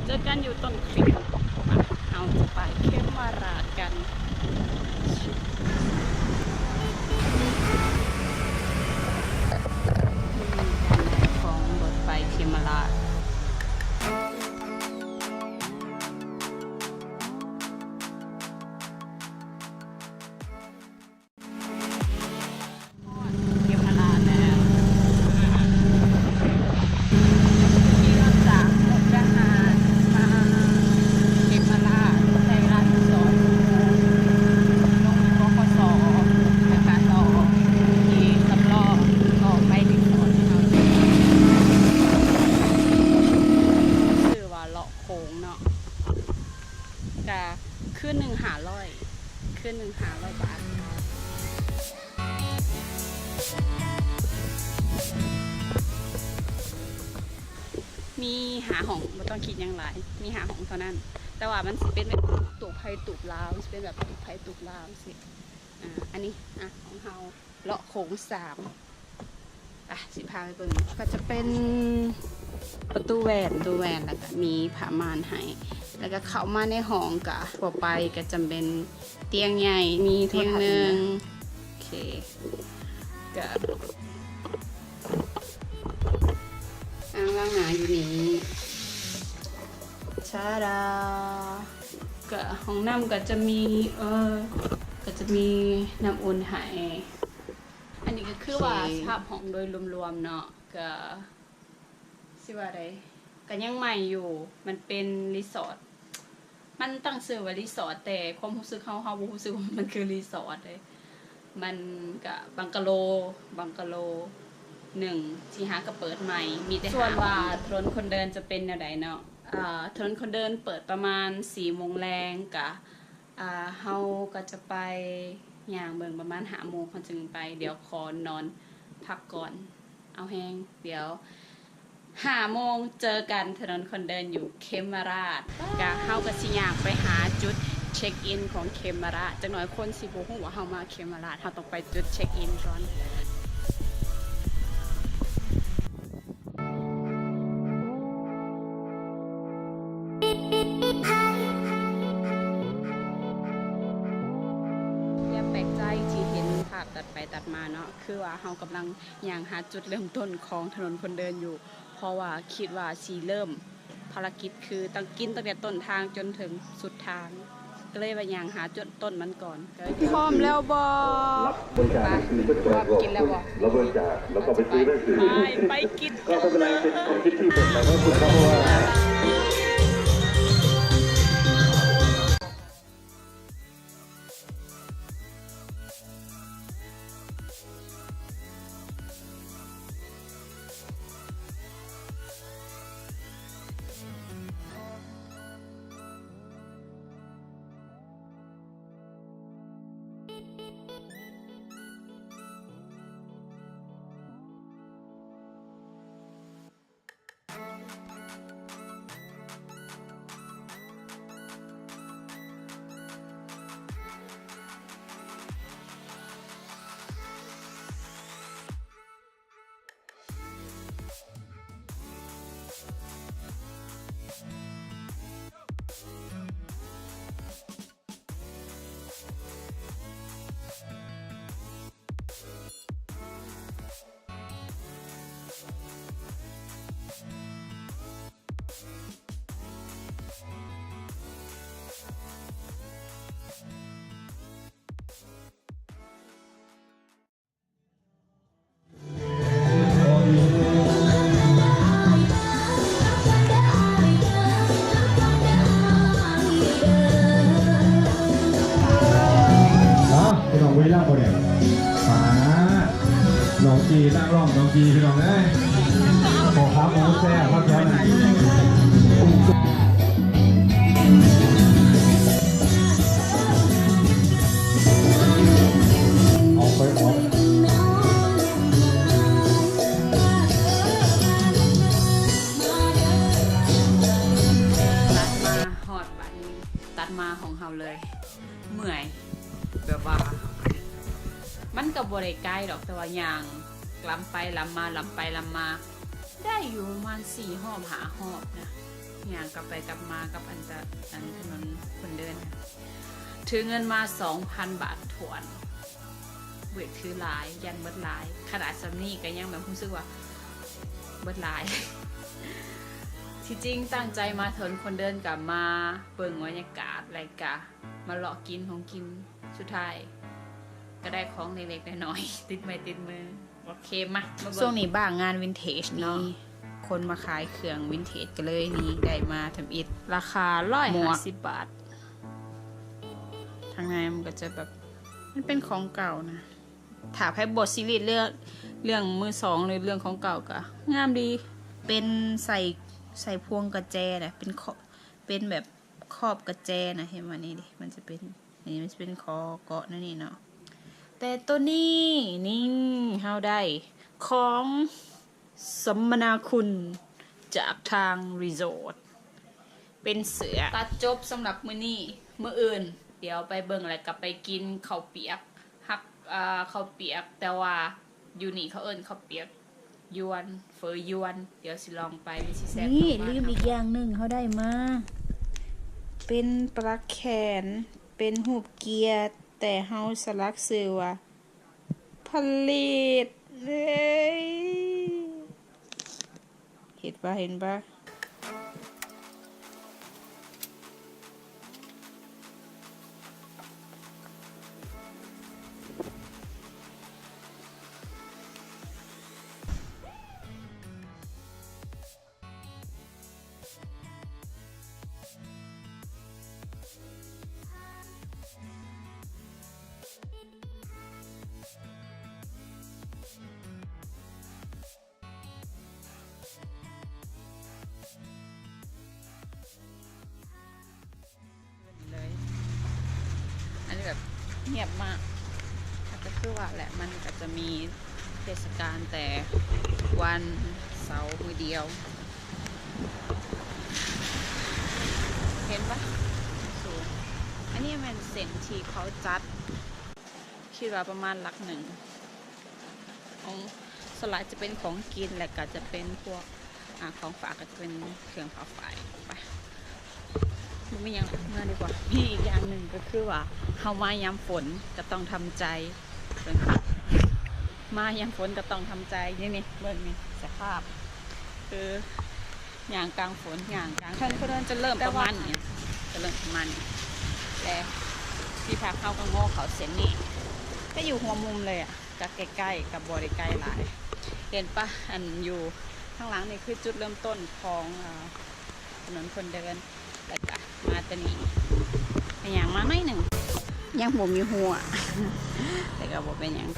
ເຈີກັນຢູ່ຕົ້ນຂິງ. ເຮົາຈະໄປເຂມມະລາດກັນ. ດ້ານໃນຂອງລົດໄຟເຂມມະລາດ. ຮອດເຂມມະລາດແລ້ວ. ຂີ່ລົດຈາກມຸກດາຫານມາເຂມມະລາດ ໃຊ້ເວລາສິບສອງຊົ່ວໂມງ. ລົງຢູ່ ບຂສ ແລ້ວກະຕໍ່ຂີ່ສຳລໍ້ ຕໍ່ໄປຣີສອດທີ່ເຮົາ ຊື່ວ່າເລາະໂຂງເນາະ. ກະຄືນໜຶ່ງຫ້າຮ້ອຍ ຄືນໜຶ່ງຫ້າຮ້ອຍບາດ. ມີຫ້າຫ້ອງ ບໍ່ຕ້ອງຄິດຫຍັງຫຼາຍ ມີຫ້າຫ້ອງເທົ່ານັ້ນ. ແຕ່ວ່າມັນຊິເປັນແບບຕູບໄທຕູບລາວ ມັນຊິເປັນແບບຕູບໄທຕູບລາວຊີ້. ອາ ອັນນີ້ ອາ ຂອງເຮົາ ເລາະໂຂງສາມ. ໄປ ຊິພາໄປເບິ່ງ. ກໍຈະເປັນປະຕູແວ່ນ ປະຕູແວ່ນ ແລ້ວກໍມີຜ້າມ່ານໃຫ້ ແລ້ວກໍເຂົ້າມາໃນຫ້ອງກະທົ່ວໄປ ກໍຈະເປັນຕຽງໃຫຍ່ ມີຕຽງໜຶ່ງ. ໂອເຄ ກະອ່າງລ້າງໜ້າຢູ່ນີ້. ຊາດາ ກະຫ້ອງນ້ຳກໍຈະມີ ເອີ ກໍຈະມີນ້ຳອຸ່ນໃຫ້. ອັນນີ້ກໍຄືວ່າ ໂອເຄ ສະພາບຫ້ອງໂດຍລວມໆເນາະ ກໍຊິວ່າໃດ ກໍຍັງໃໝ່ຢູ່. ມັນເປັນຣີສອດ ມັນຕັ້ງຊື່ວ່າຣີສອດ ແຕ່ຄວາມຮູ້ສຶກເຮົາ ເຮົາບໍ່ຮູ້ສຶກວ່າມັນຄືຣີສອດເດ້. ມັນກະບັງກະໂລ ບັງກະໂລໜຶ່ງ ທີ່ຫາກໍເປີດໃໝ່ ມີແຕ່ ສ່ວນວ່າຖະໜົນຄົນເດີນຈະເປັນແນວໃດເນາະ. ເອີ ຖະໜົນຄົນເດີນເປີດປະມານສີ່ໂມງແລງ ກະ ອ່າ ເຮົາກໍຈະໄປຍ່າງເບິ່ງປະມານຫ້າໂມງ ເຮົາຈຶ່ງໄປ. ດຽວຂໍນອນພັກກ່ອນ ເອົາແຮງ. ດຽວຫ້າໂມງເຈີກັນ ຖະໜົນຄົນເດີນຢູ່ເຂມມະລາດ. ກະເຮົາກໍຊິຍ່າງໄປຫາຈຸດເຊັກອິນຂອງເຂມມະລາດ. ຈັກໜ້ອຍຄົນຊິບໍ່ຮູ້ວ່າເຮົາມາເຂມມະລາດ. ເຮົາຕ້ອງໄປຈຸດເຊັກອິນກ່ອນ. ຢ່າແປກໃຈທີ່ເຫັນພາບຕັດໄປຕັດມາເນາະ ຄືວ່າເຮົາກຳລັງຍ່າງຫາຈຸດເລີ່ມຕົ້ນຂອງຖະໜົນຄົນເດີນຢູ່ ເພາະວ່າຄິດວ່າຊິເລີ່ມ ພາລະກິດຄືຕັ້ງ ກິນຕັ້ງແຕ່ຕົ້ນທາງຈົນເຖິງສຸດທາງ ກໍເລີຍວ່າຍ່າງຫາຈຸດຕົ້ນມັນກ່ອນ. ພ້ອມແລ້ວບໍ່? ໄປ ພ້ອມກິນແລ້ວບໍ່? ໄປ ໄປກິນກັນເລີຍ. ອ້າວ ພີ່ນ້ອງ ບຸລີລຳບໍ່ນີ້? ມາ ນ້ອງຈີ ນັກຮ້ອງນ້ອງຈີ ພີ່ນ້ອງເອີຍ. ຂໍຂາໝູແຊບຄັກແທ້ນະ. ເອົາໄປອອກ ຕັດມາຮອດບາດນີ້ ຕັດມາຂອງເຮົາເລີຍ. ເມື່ອຍ ແບບວ່າ ມັນກໍບໍ່ໄດ້ໄກດອກ ແຕ່ວ່າຍ່າງລຳໄປລຳມາ ລຳໄປລຳມາ ໄດ້ຢູ່ປະມານສີ່ຮອບຫ້າຮອບນະ. ຍ່າງກັບໄປກັບມາກັບອັນຈະ ອັນຖະໜົນຄົນເດີນ ຖືເງິນມາສອງພັນບາດຖ້ວນ. ບໍ່ຢາກຖືຫຼາຍ ຢ້ານເບິດຫຼາຍ. ຂະໜາດສ່ຳນີ້ກໍຍັງແບບຮູ້ສຶກວ່າເບິດຫຼາຍ. ທີ່ຈິງຕັ້ງໃຈມາຖະໜົນຄົນເດີນ ກໍມາເບິ່ງບັນຍາກາດ ແລະກະມາເລາະກິນຂອງກິນ. ສຸດທ້າຍກໍໄດ້ຂອງເລັກໆນ້ອຍໆ ຕິດໄມ້ຕິດມື. ໂອເຄ ມາ ມາເບິ່ງ. ຊ່ວງນີ້ບ້າງານວິນເທຈເນາະ ມີຄົນມາຂາຍເຄື່ອງວິນເທຈ ກໍເລີຍນີ້ໄດ້ມາທຳອິດ ລາຄາຮ້ອຍຫ້າສິບບາດ. ທາງໃນມັນກໍຈະແບບ ມັນເປັນຂອງເກົ່ານະ. ຖ້າໃຜບໍ່ຊີຣຽສເລື່ອງ ເລື່ອງມືສອງ ຫຼືເລື່ອງຂອງເກົ່າ ກໍງາມດີ. ເປັນໃສ່ ໃສ່ພວງກະແຈນະ ເປັນ ເປັນແບບຄອບກະແຈນະ. ເຫັນບໍ່ ນີ້ເດ ມັນຈະເປັນ ນີ້ມັນຈະເປັນຂໍ້ເກາະແນວນີ້ເນາະ. ແຕ່ໂຕນີ້ ນີ້ ເຮົາໄດ້ຂອງສຳມະນາຄຸນຈາກທາງຣີສອດ ເປັນເສື້ອ. ຕັດຈົບສຳລັບມື້ນີ້. ມື້ອື່ນດຽວໄປເບິ່ງ ແລ້ວກໍໄປກິນເຂົ້າປຽກ ຮັກ ເອີ ເຂົ້າປຽກ ແຕ່ວ່າຢູ່ນີ້ເຂົາເອີ້ນເຂົ້າປຽກ ຢວນ ເຝີຢວນ. ດຽວຊິລອງໄປ ມັນຊິແຊບ ນີ້ ເທົ່າບ້ານເຮົາ. ລືມອີກຢ່າງໜຶ່ງ ເຮົາໄດ້ມາ ເປັນປາແຂນ ເປັນຮູບເກຍ ແຕ່ເຮົາສະຫຼັກຊື່ວ່າຜະລິດ. ເອີຍ ເຫັນປະ ເຫັນປະ? ເລີຍ ອັນນີ້ແບບງຽບມາກ. ແຕ່ກໍຄືວ່າແຫຼະ ມັນກໍຈະມີເທດສະການແຕ່ວັນເສົາມື້ດຽວ. ເຫັນປະ? ສູງ. ອັນນີ້ແມ່ນເສັ້ນທີ່ເຂົາຈັດ ຄິດວ່າປະມານຫຼັກໜຶ່ງ. ຂອງສ່ວນຫຼາຍຈະເປັນຂອງກິນ ແລະກະຈະເປັນພວກ ອາ ຂອງຝາກ ກໍຈະເປັນເຄື່ອງຜ້າຝ້າຍ. ໄປ ບໍ່ມີຫຍັງ ເມືອດີກວ່າ. ມີອີກຢ່າງໜຶ່ງກໍຄືວ່າ ເຮົາມາຍາມຝົນກໍຕ້ອງທຳໃຈ. ເບິ່ງ ມາຍາມຝົນກໍຕ້ອງທຳໃຈ. ນີ້ ນີ້ ເບິ່ງນີ້ ສະພາບ ຄື ຍ່າງກາງຝົນ ຍ່າງກາງ ເພິ່ນ ເພິ່ນຈະເລີ່ມປະມານນີ້ ຈະເລີ່ມປະມານນີ້ ແລະທີ່ພັກເຮົາກໍງໍເຂົ້າເສັ້ນນີ້ ກໍຢູ່ຫົວມຸມເລີຍອະ ກໍໃກ້ໆ ກໍບໍ່ໄດ້ໄກຫຼາຍ. ເຫັນປະ? ອັນຢູ່ຂ້າງຫຼັງນີ້ຄືຈຸດເລີ່ມຕົ້ນຂອງ ເອີ ຖະໜົນຄົນເດີນ ແລ້ວກໍມາຕົວນີ້ ຍ່າງມາໜ້ອຍໜຶ່ງ ຍັງບໍ່ມີຮົ້ວ ແຕ່ກໍບໍ່ເປັນຫຍັງ.